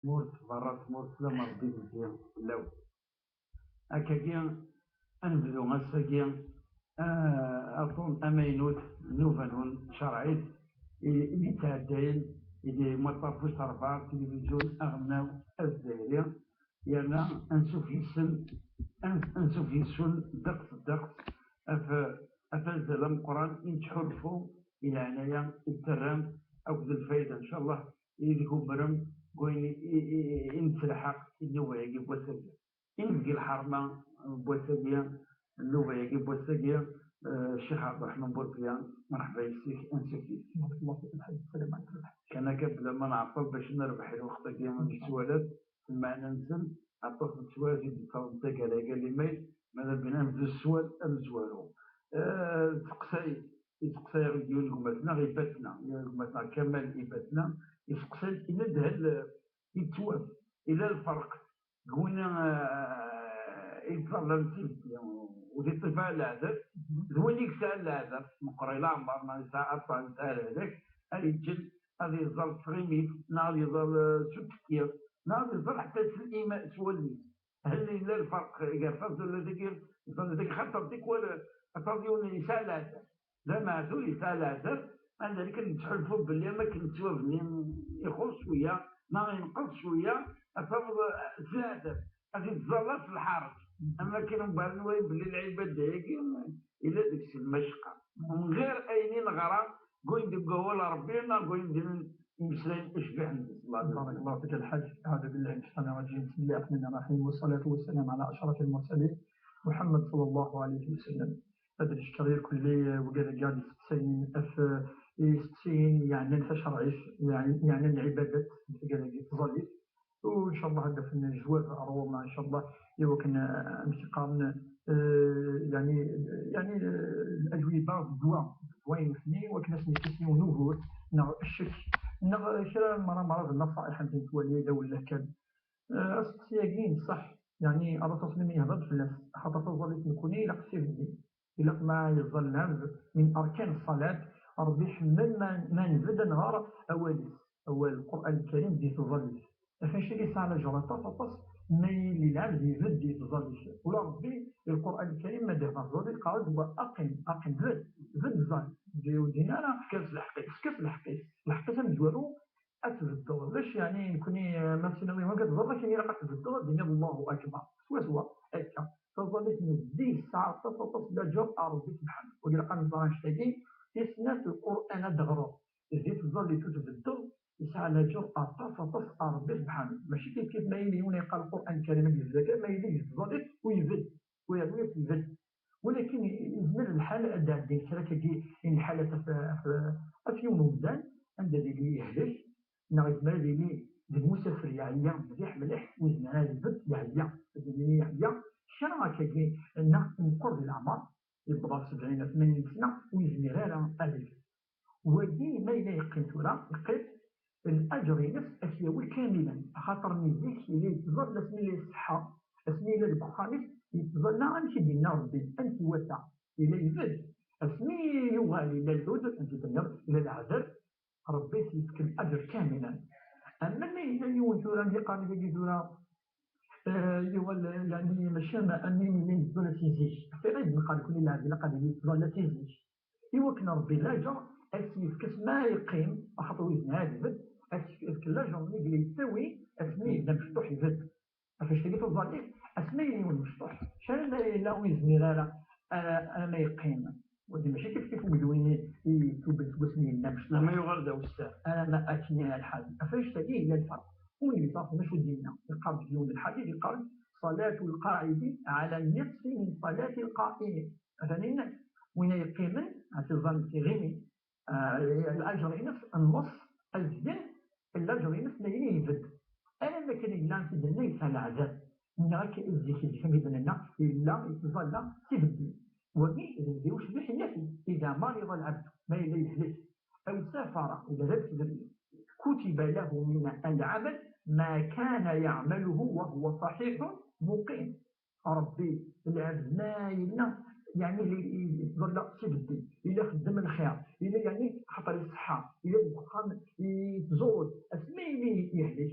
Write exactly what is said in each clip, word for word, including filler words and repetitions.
Tmurt berra tmurt, la Ṛebbi d-yezzi fell-awen. Akkagi, ad nebdu ass-agi, ah, aṭun amaynut, nnuba-nwen tcerɛit, i, i d-yettɛeddayen di Maṭṭaf wis ṛebɛa, tilivizyun aɣelnaw azzayri, yerna ansuf yes-sen, an-, ansuf yes-sen ddeqs ddeqs ɣef, ɣef azal ameqqran i nettḥulfu, i leɛnaya i d-terram akked lfayda, ncallah, i d-tgumrem deg wayen i, i, i, i nettelḥaq i nnuba-agi n wass-agi. I nezgi lḥerma n wass-agi, nnuba-agi n wass-agi, eh, Ccix Ɛebderreḥman Burkiya, merḥba yes-k, ansuf yes-k. Barakallahu fik, Lḥaǧ. Sslam ɛlikum. Kan akka, bla ma nɛeṭṭel, bac nerbeḥ i lweqt-agi n sswalat, lmeɛna-nsen, aṭas n sswalat i d-yettaḍen taggara-agi n limayl, ma d abin ad nebdu s sswal amezwaru. Eh, teqsay, iseqsay yiwen n gma-tneɣ Ibatna, yiwen n gma-tneɣ Kamal Ibatna, iseqsay-d, yenna-d hal, eh, yettwaf, yella lferq deg win, eh, yettẓallan s ibeddi, ur yeṭṭif ara leɛtab, d win i yesɛan leɛtab, meqqer i leɛmer, neɣ yesɛa aṭṭan, yesɛa lehlak, ad yeǧǧel ad yeẓẓal s tɣimit, neɣ ad yeẓẓal, eh, s utekki, neɣ ad yeẓẓal ḥetta s lima-, s wallen-is. Hal yella lferq gar taẓallit-agi, taẓallit-agi, xaṭer tikwal ad taẓ yiwen yesɛa leɛtab, d ameɛdur yesɛa leɛtab, anda akken nettḥulfu belli am akken ttwabni ixuṣ cwiya, neɣ inqeṣ cwiya, ad taweḍ s leɛtab, ad yettẓalla s lḥaṛeǧ, am akken mbeɛd nwali belli lɛibada-agi yella deg-s lmacqa. Mɣir ayen i neɣra, deg wayen deg wawal n Ṛebbi, neɣ deg wayen din imeslayen icbiḥen deg ṣṣelat. بارك الله فيك الحاج. أعوذ بالله من الشيطان الرجيم. بسم الله الرحمن الرحيم. والصلاة والسلام على أشرف المرسلين محمد صلى الله عليه وسلم. Ad d-neckeṛ irkelli, eh, wigad-agi i d-isteqsayen ɣef, eh, isteqsayen yeɛnan tacerɛit, yeɛnan lɛibadat, wigad-agi tẓallit. U ncallah ad d-afen zzwab ar ɣur-neɣ ncallah, i wakken, eh, amek i qqaren, eh, yeɛni, yeɛni, eh, lajwiba d ddwa, d ddwa-ines-nni, i wakken ad sen-yefk yiwen n ugur, neɣ ccek, neɣ kra n mara mara d nnaṣa'iḥ am tin twali d awelleh kan. Eh, asteqsi-agi ṣṣeḥ, yeɛni, Ṛṛasul ṣṣallam yehdeṛ-d fell-as, axaṭer taẓallit nekkni ilaq s ibeddi. Ilaq ma yeẓẓal lɛebd min arkan ṣṣalat, Ṛebbi iḥemmel ma, ma nbedd ad nɣer awal-is, awal Lqur'an Lkarim di tẓallit. Ɣef annect-agi yesɛa laǧer aṭas, aṭas, ma yili lɛebd ibedd di tẓallit. Ula Ṛebbi, di Lqur'an Lkarim, ma d-ihdeṛ tẓallit, yeqqar-d: "Wa aqim, aqim, bedd, bedd ẓẓal." Ur d-yeǧǧi ara. Efk-as lḥeqq-is. Efk-as lḥeqq-is. Lḥeqq-is amezwaru, ad tbeddeḍ. Ulac, yeɛni, nekkni, eh, ma tessneḍ iman-ik ad tẓalleḍ, akken ilaq ad tbeddeḍ, ad d-tiniḍ: "Allahu akbar." Swaswa akka. Taẓallit n zzi tesɛa aṭas, aṭas n laǧer ar Ṛebbi subḥanahu. Ur ilaq ad nẓer annect-agi, i snat Lqur'an ad d-teɣreḍ di tẓallit ur tbeddeḍ, yesɛa laǧer aṭas, aṭas ar Ṛebbi subḥanahu. Mačči kif kif ma yili yiwen yeqqar Lqur'an Lkarim ad yebdu akka, ma yili deg tẓallit ur ibedd, ur yerni ad ibedd. Walakin yezmer lḥal ad d-ɛeddin kra akkagi n lḥalat ɣef, ɣef, ɣef yiwen umdan, anda ad yili yehlek, neɣ yezmer ad yili d lmusafer yeɛya mliḥ, mliḥ, ur yezmer ara ad ibedd, yeɛya, ad yili yeɛya, kra akkagi, neɣ imeqqer di leɛmer, yewweḍ ɣer sebɛin, tmanyin sna, ur yezmir ara ad ibedd. Wagi ma yella yeqqim tura, yeqqim, laǧer-ines ad t-yawi kamilan, axaṭer nnig-s yella yettẓalla asmi yella iṣeḥḥa, asmi yella deg uxxam-is, yettẓalla amek i d-yenna Ṛebbi, amek iwata, yella ibedd. Asmi yuɣal yella lɛud, amek i d-tenniḍ, yella leɛder, Ṛebbi s-yefk laǧer kamilan. Ama ma yella yiwen tura, mi qqaren dagi tura, eh, yuɣal, yeɛni, mačči am, am win yellan yettẓalla si zik. Ɣef wayagi i d-neqqar nekkni lɛebd ilaq ad yili yettẓalla si zik. I wakken Ṛebbi laǧer ad s-yefk asmi ara yeqqim, axaṭer ur yezmir ad ibedd, ad s-yefk laǧer-nni i yella yettawi asmi yella mecṭuḥ ibedd. Ɣef wannect-agi taẓallit, asmi yella yiwen mecṭuḥ, kra ma yella ur yezmir ara, ara, ara ma yeqqim. Wagi mačči kif kif ugdud-nni i yettuben seg wasmi yella mecṭuḥ. Ama yuɣal d awessar. Alamma akken i lḥal. Ɣef wannect-agi yella lferq. Ur yella acu d-yenna. Yeqqar deg yiwen n lḥadit, yeqqar: "صلاة القاعد على النصف من صلاة القائم." Atan yenna-d, win ay yeqqimen, ad t-iẓẓal tiɣimin, ah, laǧer-ines, nneṣ, azgen, laǧer-ines ma yili ibedd. Alamma kan yella, akken i d-nenna, yesɛa leɛtab. Nniɣ-ak zik, zik, akken i d-nenna, yella yettẓalla s ibeddi. Wagi, d lebdi ucbiḥ, yenna-t-id: "إذا مرض العبد", ma yella yehlek, "أو سافر", yella d abeslem, "كتب له من العمل ما كان يعمله وهو صحيح مقيم." Ṛebbi, lɛebd ma yella, yeɛni, yettẓalla s ibeddi, yella ixeddem lxir, yella, yeɛni, axaṭer iṣeḥḥa, yella deg uxxam yettẓul, asmi yili yehlek,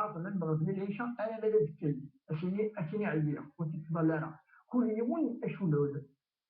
ṣṣbeḥ, la lmeɣreb, la lɛica, alamma d azekka-nni. Akini, akini ɛyiɣ, ur tt-ttẓalli ara. Kul yiwen acu lɛuder.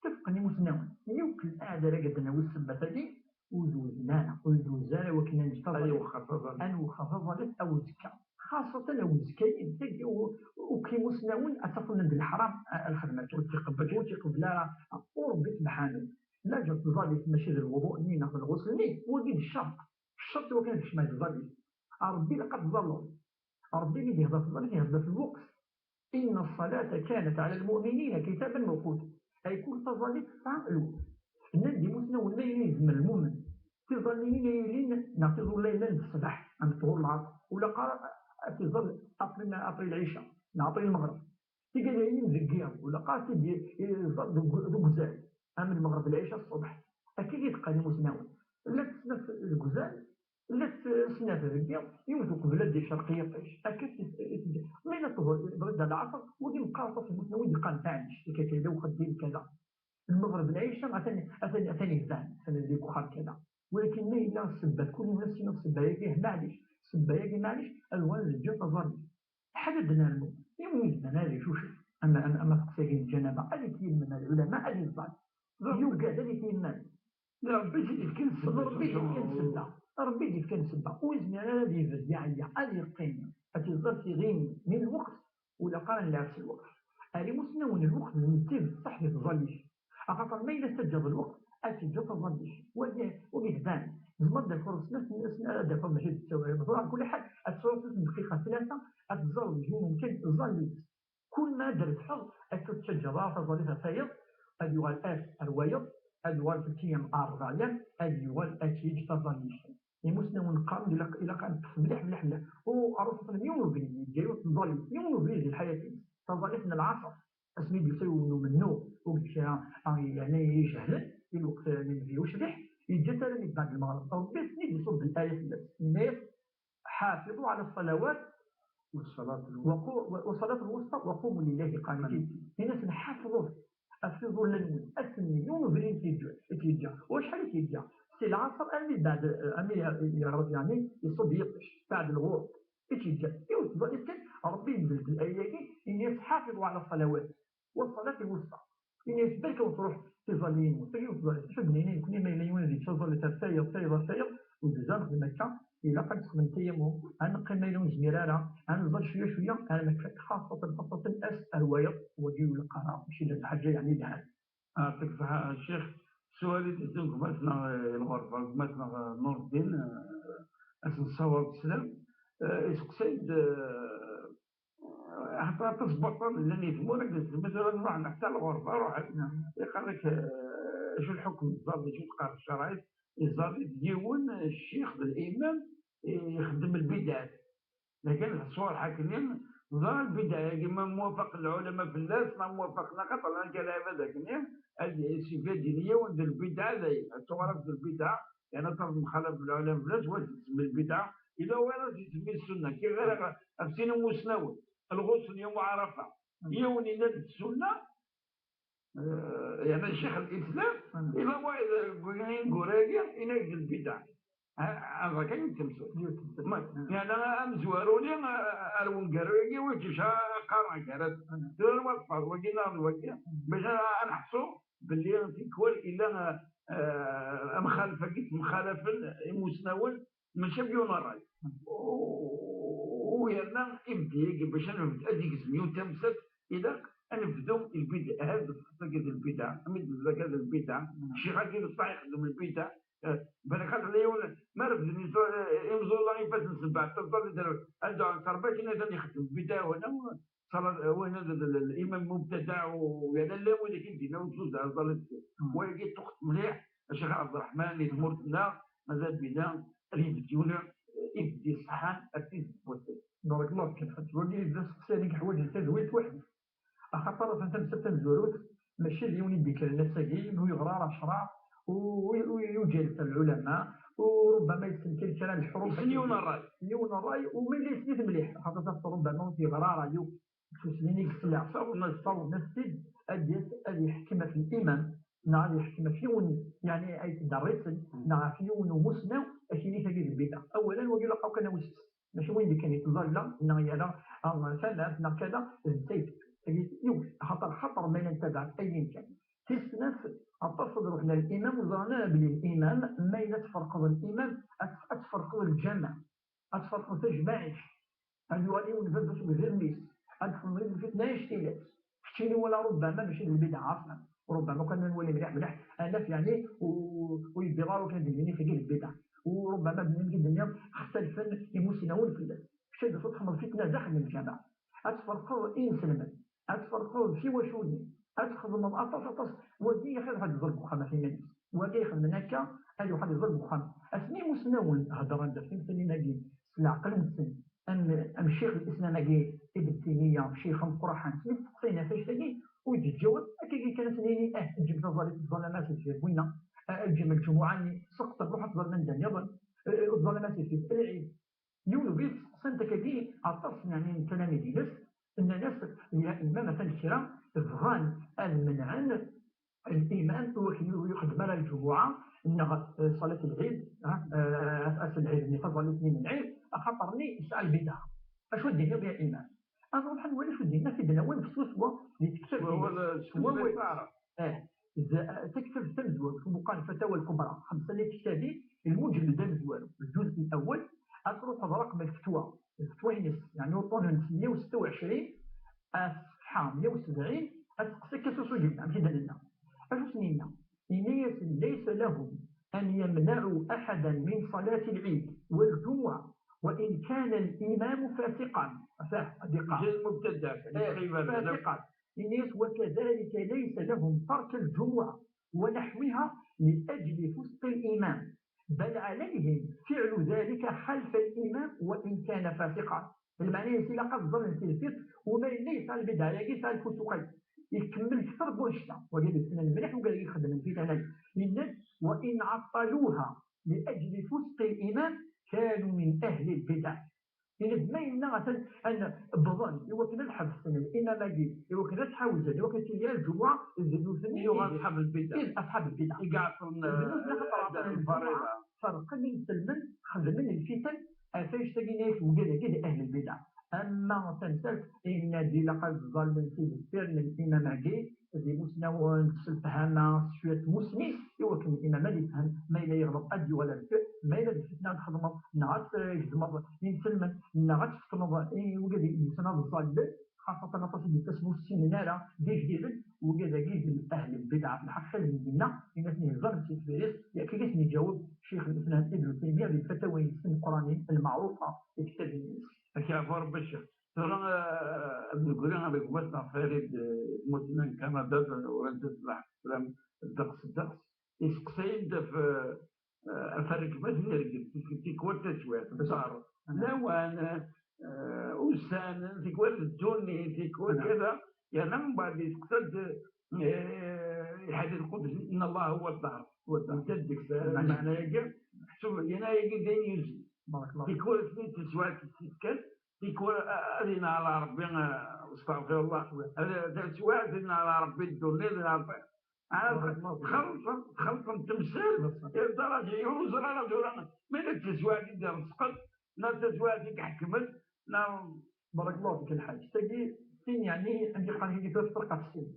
Ttefqen imusnawen. Yiwet lɛada ara d-nawi ssebba tagi, ur d-uzin ara, ur d-uzin ara wakken ad neǧǧ taẓallit. Ad iwexxer taẓallit. Ad nwexxer taẓallit awezekka. Xaṣatan awezekka-nni, tagi u-, u-, akk imusnawen ad tafeḍ d leḥram, a, a lxedma-agi. Ur tt-iqebbel. Ur tt-iqebbel ara. U Rebbi subḥanu. La ǧer tẓallit mačči d lwuḍu-nni neɣ d lɣusl-nni, wagi d ccerṭ. Ccerṭ i wakken ad kecmeɣ tẓallit. A Rebbi ilaq ad tẓalleḍ. Rebbi mi d-ihder tẓallit, ihder f lweqt. Inna ṣṣalata kanat ɛala lmu'minina kitaban mawquta. Ay kul taẓallit tesɛa lweqt. Nnan-d imusnawen ma yella yezmer lmumen, tiẓalliyin ay yilin neɣ tiẓulla yellan d ṣṣbeḥ, am ṭhur lɛasr, ula qqar ad tiẓall après, après lɛica, neɣ après lmeɣreb. Tigaddayin deg yiḍ, ula qqar tid-, iẓall deg, deg uzal, am lmeɣreb, lɛica, ṣṣbeḥ. Akka i d-qqaren imusnawen. Llant snat deg uzal, llant snat deg yiḍ, yiwet uqbel ad d-icerq yiṭij. Akka i t-, i t-, ma yella ṭhur, bɣiɣ d lɛasr, wagi meqqar aṭas n imusnawen d-iqqaren taɛnict, akka, akka, yella uxeddim, kada. Lmeɣreb, lɛica, atan, atan, atan yebɛed, atan deg uxxam kada. Walakin ma yella ssebba, kul yiwen ad s-iniḍ ssebba-agi, maɛlic, ssebba-agi, maɛlic, ad uɣalen ad ǧǧen taẓallit. Ḥala ad nernu, yiwen yezmer ad icucef, ama, ama, ama teqsi-agi n lǧanaba, ad ityemmem, lɛulama ad iẓẓal. Yugad ad ityemmem. D Rebbi i d-yefkan ssebba. D Rebbi i d-yefkan ssebba. Rebbi i d-yefkan ssebba. Ur yezmir ara ad yebded yeɛya, ad yeqqim, ad t-iẓẓal tiɣin n lweqt, ur ilaq ara ad nlɛeb s lweqt. Ar imusnawen lweqt d netta i d ṣṣeḥ di tẓallit. Axaṭer ma yella tettaǧǧaḍ lweqt, ad teǧǧeḍ taẓallit. Wagi, wagi d dan. Tzemreḍ ad d-takeḍ snat n snat, ad d-takeḍ mačči d ttawil. Meɛna, ɛla kulli ḥal, ad tesɛuḍ snat n dqiqa, tlata, ad teẓẓalleḍ yiwen umkan, ẓẓallit. Kul ma ad d-trebḥeḍ, ad ur tettaǧǧaḍ ara taẓallit ar tayeḍ, ad yuɣal ass ar wayeḍ, ad yuɣal tlata ayyam ar rebɛa ayyam, ad yuɣal ad tt-yeǧǧ taẓallit. Imusnawen qqaren ilaq, ilaq ad neṭṭef mliḥ, mliḥ, mliḥ. U rruf n yiwen ubrid, yeǧǧa yiwet n tẓallit, yiwen ubrid di lḥayat-ines. Taẓallit n lɛaṣer. Asmi d-yusa yiwen umennuɣ, ur d-kra, ah, yerna ijehlen, i lweqt n Nnbi ucbiḥ, yeǧǧa-t armi d-, bɛed lmeɣreb. Ṛebbi ass-nni d-iṣubb laya fell-as. Yenna-yas: "حافظوا على الصلوات وقو-، وصلاة الوسطى وقوموا لله قانتين." Yenna-asen: "Ḥafḍet ɣef iẓulan-nwen." Ass-nni, yiwen ubrid i t-yeǧǧa, i t-yeǧǧa. Wacḥal i t-yeǧǧa? Si lɛaṣer armi d-, armi yeɣreb, yeɛni, iṣubb yiṭij, bɛed lɣurub. I tt-yeǧǧa? Yiwet n tẓallit kan, Ṛebbi yenzel-d laya-agi, yenna-yas: "حافظوا على الصلوات والصلاة الوسطى." Ini-as: "Berka ur truḥ tiẓalliyin-nwen." Tagi ur tẓallit. Acu d-nini nekkni, ma yella yiwen ad yečč taẓallit ar tayeḍ, tayeḍ, ar tayeḍ, ur d-nezmer ad nexdem akka, ilaq ad nexdem tayamum, ad neqqim ma yella ur nezmir ara, ad neẓẓal cwiya, cwiya, arma akka, xaṣṣatan, xaṣṣatan ass ar wayeḍ, wagi ur ilaq ara, mačči d lḥaǧa, yeɛni, yelhan. Ɛṭik ṣṣeḥḥa a ccix. Ssual i d-iteddun deg gma-tneɣ, eh, lɣerba, gma-tneɣ, eh, Nureddin, eh, ad s-nessaweḍ sslam, eh, iseqsay-d, eh, Axaṭer aṭas n waṭṭanen llan di tmura, deg tmura nruḥ ḥetta lɣerba, ruḥen. Iqal-ak, eh, acu lḥukm n ẓẓalli, acu teqqar tcerɛit? Iẓẓalli d yiwen ccix d limam ixeddem lbidɛat. Lakin ṣṣwar ḥakken, ẓer lbidɛa-agi ma mwafaq lɛulama fell-as, ma mwafaq, axaṭer llan kan lɛibad akken, ad s-ifadin yiwen d lbidɛa, dayen, ad tuɣal d lbidɛa, yerna ad terẓ mxalaf lɛulama fell-as, wa tettsemmi lbidɛa, ila wayeḍ ad tettsemmi ssunna, kif ara ɣef sin n imusnawen, lɣusl yum ɛarafa, yiwen yenna-d ssunna, eh, yerna ccix lislam, ila wayeḍ deg ineggura-agi yenna-d lbidɛa. Ha, ha, kan yettemsal. Yerna amezwaru-nni, eh, ar wungaru-agi, ur yeǧǧic ara qqaren gar-as. Tura n waṭṭfeḍ wagi neɣ d wagi, bac ara, ad neḥṣu belli tikwal illa, eh, amxalef-agi ttemxalafen imusnawen, mačči d yiwen ṛṛay. U, u yerna ibeddi-agi bac ad nebdu, ad yegzem yiwet tamsalt, ilaq ad nebdu lbidɛa, ad d-tagi d lbidɛa, am i d-tagi d lbidɛa, ccix-agi d ṣṣeḥ ixeddem lbidɛa, eh, balak ad tella yiwen, ma refden iẓu-, eh, imẓulla ifassen sebɛa, taẓallit, ad dɛun s Ṛebbi akken ad ixeddem lbidɛa, wala Ṣṣalat, eh, wayen ad, l-, l-, limam mubtadaɛ u, u yerna llan wid akken d-yenna ur tzuz ara ẓẓallit. Wayagi ṭṭuqet mliḥ, a Ccix Ɛebderreḥman, di tmurt-nneɣ, mazal bida ad yebded yiwen, eh, ibeddi ṣṣeḥḥan ar tidet n wass-agi. Barakallahu fik, Lḥaǧ. Wagi d aseqsi i yeḥwaǧen tadwilt weḥd-s. Axaṭer atan tamsalt tamezwarut, mačči d yiwen i d-ikkren ass-agi, ur yeɣri ara ccreɛ, u, u, u, ur yeǧǧi ara lɛulama, u rubbama yessen kan kra n leḥruf. Yessen yiwen n ṛṛay. Yiwen n ṛṛay, u ma yella yessen-it mliḥ, axaṭer tafeḍ rubbama ur t-yeɣri ara, yuɣ tusmin i yesla, sawḍen-as-t-id, ad d-yas ad yeḥkem ɣef liman, neɣ ad yeḥkem ɣef yiwen, yeɛni, ay t-iderrisen, neɣ ɣef yiwen umusnaw, ad k-yini tagi d lbidɛa. Awal-a, wagi ilaq akk ad nawi s-, mačči win d-ikkan i tẓalla, neɣ yerra, ah, tamart, neɣ kada, d netta i tagi yiwet, axaṭer, axaṭer ma yella ntabaɛ-t ayen kan. Tis snat, aṭas ad ruḥen ar limam, ur ẓran ara belli limam, ma yella tferqeḍ limam, ad, ad tferqeḍ lǧameɛ. Ad tferqeḍ tajmaɛit, ad yuɣal yiwen baba seg udem-is, ad txedmeḍ yiwet n lfitna annect-ilat. Keččini wala rubbama mačči d lbidɛa aṣlan. Rubbama kan ma nwali mliḥ, mliḥ, ad naf, yeɛni, u, u yewwiḍ ara wakken ad d-nini tagi d lbidɛa. U rubbama d-nini, d-nini xtalfen imusnawen fell-as. Kečč ad d-taseḍ txedmeḍ fitna daxel n lǧameɛ. Ad tferqeḍ inselmen. Ad tferqeḍ tiwaculin, ad txedmeḍ aṭas, aṭas. Wagi axir ad ẓer deg uxxam ɣef iman-is. Wagi ixedmen akka, ad iruḥ ad iẓer deg uxxam. Asmi imusnawen heddren-d ɣef timsalin-agi s leɛqel-nsen, am, am ccix lislam-agi, Ibn Taymiya, ccix ameqqran, mi t-steqsayen ɣef annect-agi, ur d-yeǧǧaweb, akkagi kan ad sen-yini, ah, ǧǧem taẓallit, ẓẓalem-as deffir winna, ah, ǧǧem lǧumuɛa-nni, seqṭer, ruḥ ad tẓalem anda nniḍen, eh, ur tẓalem-as deffir lɛid. Yiwen ubrid seqsan-t akkagi aṭas, yeɛni, n tlamid-ines, nnan-as: "Ya imam, atan kra bɣan ad menɛen liman i wakken ur ixeddem ara lǧumuɛa neɣ, eh, ṣalat lɛid, ha, eh, ass n lɛid-nni, taẓallit-nni n lɛid, axaṭer-nni yesɛa lbidɛa. Acu ad d-tiniḍ, ya imam?" Ad nruḥ ad nwali acu d-yenna, ad t-id-nawi deg swaswa di tektabt-ines. S wawal, s wawal. Eh, d, eh, taktabt tamezwarut, umeqqar Fatawa Lkubra, xemsa n tektabin, lmuǧelled amezwaru, الجزء الأول, ad truḥeḍ raqem lfetwa, lfetwa-ines, yeɛni uṭṭun n meyya u setta u ɛecrin, aṣefḥa meyya u sebɛin, ad teqsi akka s usugen, amek i d-nenna. Acu s-nenna? Yenna-yasen: "ليس من صلاة العيد والجمعة وإن كان الإمام فاسقا. فاسقا. المبتدا. فاسقا. Yenna-yas: وكذلك ليس لهم ترك الجمعة ونحوها لأجل فسق الإمام، بل عليهم فعل ذلك خلف الإمام وإن كان فاسقا. Lmeɛna-ines ilaq ad ẓren si lfiṭ, u ma yella yesɛa lbidɛa-agi yesɛa lfusuq-agi. Ikemmel kter n wannect-a, wagi d lfennan mliḥ, wagi yexdem lfitan-agi. Yenna-d: وإن عطلوها لأجل فسق الإمام كانوا من أهل البدع. Yenna-d ma yenna atan an bḍan i wakken ad ḥebsen limam-agi, i wakken ad ḥawzen, i wakken ad tili lǧumuɛ, d nutni Yuɣal ṣḥab lbidɛa. I d asḥab lbidɛa. I iɛeṭṭlen D nutni xaṭer ɛeṭṭlen lǧumuɛ, ferqen imselmen, xedmen lfitan, ɣef wannect-agi-nni, wigad-agi d ahl lbidɛa. Ama tamsalt, yenna-d ilaq ad ẓẓallen si deffir n limam-agi, d imusnawen, s lefhama, s cwiṭ tmussni, i wakken limam ad ifhem, ma yella yeɣleḍ ad d-yuɣal ar deffir, ma yella d lfitna ad txedmeḍ, neɣ ad tgezmeḍ imselmen, neɣ ad tfetneḍ i wigad i d-yusan ad ẓẓallen, xaṣṣatan aṭas i d-yettas ur ssinen ara d ijdiden, wigad-agi d ahl lbidɛa. Lḥaqiqa d dinna, yenna-ten ihezzer si deffir-is, yak i sen-iǧaweb Ccix Lislam Ibn Taymiya di lfatawa-ines timeqqranin lmeɛrufa di tektabin-ines. Ad k-yeɛfu Rebbi a Ccix. Tura, eh, ad negri ar gma-tneɣ Farid, eh, Mutnan Kamabab, urant-as lḥesram ddeqs ddeqs. Iseqsayen-d ɣef, eh, ɣef rregmat n irgel, tik-, tikwal taswiɛt, nṣar, lawan, eh, ussan, tikwal d ddunit, tikwal kra, yerna mbeɛd iseqsa-d, eh, lḥadit lqudsi, إن الله هو الدهر. Netta deg-s, eh, lmeɛna-agi, ḥsub, yenna-yagi d ayen yuzzel. Tikwal ass-nni d taswiɛt i s-yefkan, tikwal, eh, ad yenɛel Rebbi, eh, استغفر الله. Ad, taswiɛt ad yenɛel Rebbi ddunit, ad yenɛel Rebbi. Ɛad txelṭem, txelṭem temsal, i ldarǧa ur neẓri ara tura ma d taswiɛt i d-irezzqen, neɣ d taswiɛt i iḥekmen, neɣ. Barakallahu fik a lḥaǧ. Tagi, tin yeɛni, amek i qqaren tagi tura tefreq ɣef sin.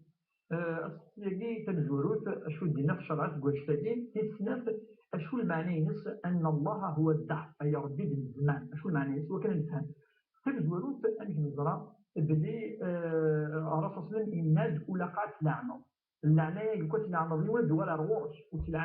Eh, aseqsi-agi, tamezwarut, acu d-yenna ccreɛ deg wannect-agi, tin snat, acu lmeɛna-ines, أن الله هو الدهر, ay Rebbi d zzman, acu lmeɛna-ines, wakken ad nefhem. Tamezwarut, amek neẓra belli, eh, Ṛṛasul صلى الله عليه وسلم yenna-d: ur ilaq ad tleɛneḍ. Lleɛna-agi, kul tleɛneḍ yiwen, ad d-tuɣal ar ɣur-k, ur tleɛneḍ